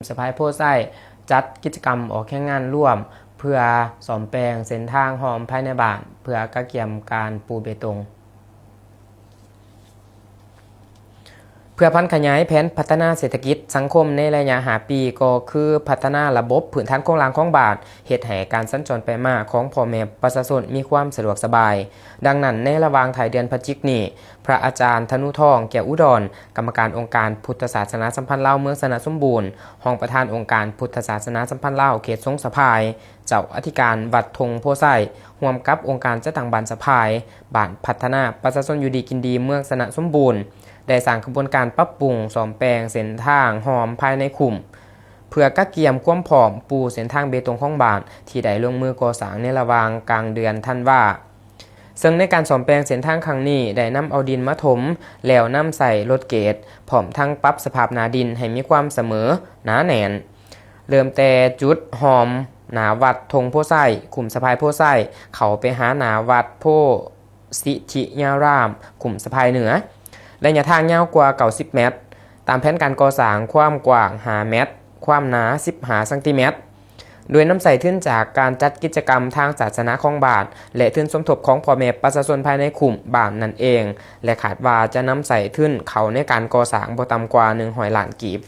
ສະພາຍໂພໄຊ ຈັດກິດຈະກຳອອກແຮງງານລວມ ເພື່ອສ້ອມແປງເສັ້ນທາງຮ່ອມພາຍໃນບ້ານ ເພື່ອກະກຽມການປູເບຕົງ. ເພື່ອຜັນຂະຫຍາຍແຜນພັດທະນາເສດຖະກິດສັງຄົມໃນໄລຍະຫ້າປີ ກໍຄືພັດທະນາລະບົບພື້ນຖານໂຄງລ່າງຂອງບ້ານ, ເຮັດໃຫ້ການສັນຈອນໄປມາຂອງພໍ່ແມ່ປະຊາຊົນມີຄວາມສະດວກສະບາຍ. ດັ່ງນັ້ນ, ໃນລະຫວ່າງທ້າຍເດືອນພະຈິກນີ້, ພະອາຈານ ທະນຸທອງ ແກ້ວອຸດອນ, ກຳມະການອົງການພຸດທະສາສະໜາສຳພັນລາວເມືອງຊະນະສົມບູນ, ຮອງປະທານອົງການພຸດທະສາສະໜາສຳພັນລາວເຂດສົງສະພາຍ, ເຈົ້າອະທິການວັດທົ່ງໂພໄຊ, ຮ່ວມກັບອົງການຈັດຕັ້ງບ້ານສະພາຍ, ບ້ານພັດທະນາປະຊາຊົນຢູ່ດີກິນດີເມືອງຊະນະສົມບູນ ໄດ້ສ້າງຂະບວນການປັບປຸງສ້ອມແປງເສັ້ນທາງຮ່ອມພາຍໃນຄຸ້ມ ເພື່ອກະກຽມຄວາມພ້ອມປູເສັ້ນທາງເບຕົງຂອງບ້ານ ທີ່ໄດ້ລົງມືກໍ່ສ້າງໃນລະຫວ່າງກາງເດືອນທັນວາ. ເຊິ່ງໃນການສ້ອມແປງເສັ້ນທາງຄັ້ງນີ້ ໄດ້ນຳເອົາດິນມາຖົມ ແລ້ວນຳໃຊ້ລົດເກດ ພ້ອມທັງປັບສະພາບໜ້າດິນໃຫ້ມີຄວາມສະເໝີໜາແໜ້ນ, ເລີ່ມແຕ່ຈຸດຮ່ອມໜ້າວັດທົ່ງໂພໄຊ, ຄຸ້ມສະພາຍໂພໄຊ, ເຂົ້າໄປຫາໜ້າວັດໂພສິທິຍາລາມ, ຄຸ້ມສະພາຍເໜືອ. ໄລຍະທາງຍາວກວ່າເກົ້າສິບແມັດ, ຕາມແຜນການກໍ່ສ້າງຄວາມກວ້າງຫ້າແມັດ, ຄວາມໜາສິບຫ້າຊັງຕີແມັດ, ໂດຍນຳໃຊ້ທຶນຈາກການຈັດກິດຈະກຳທາງສາສະໜາຂອງບ້ານ ແລະ ທຶນສົມທົບຂອງພໍ່ແມ່ປະຊາຊົນພາຍໃນຄຸ້ມບ້ານນັ້ນເອງ ແລະ ຄາດວ່າຈະນຳໃຊ້ທຶນເຂົ້າໃນການກໍ່ສ້າງບໍ່ຕ່ຳກວ່າໜຶ່ງຮ້ອຍລ້ານກີບ.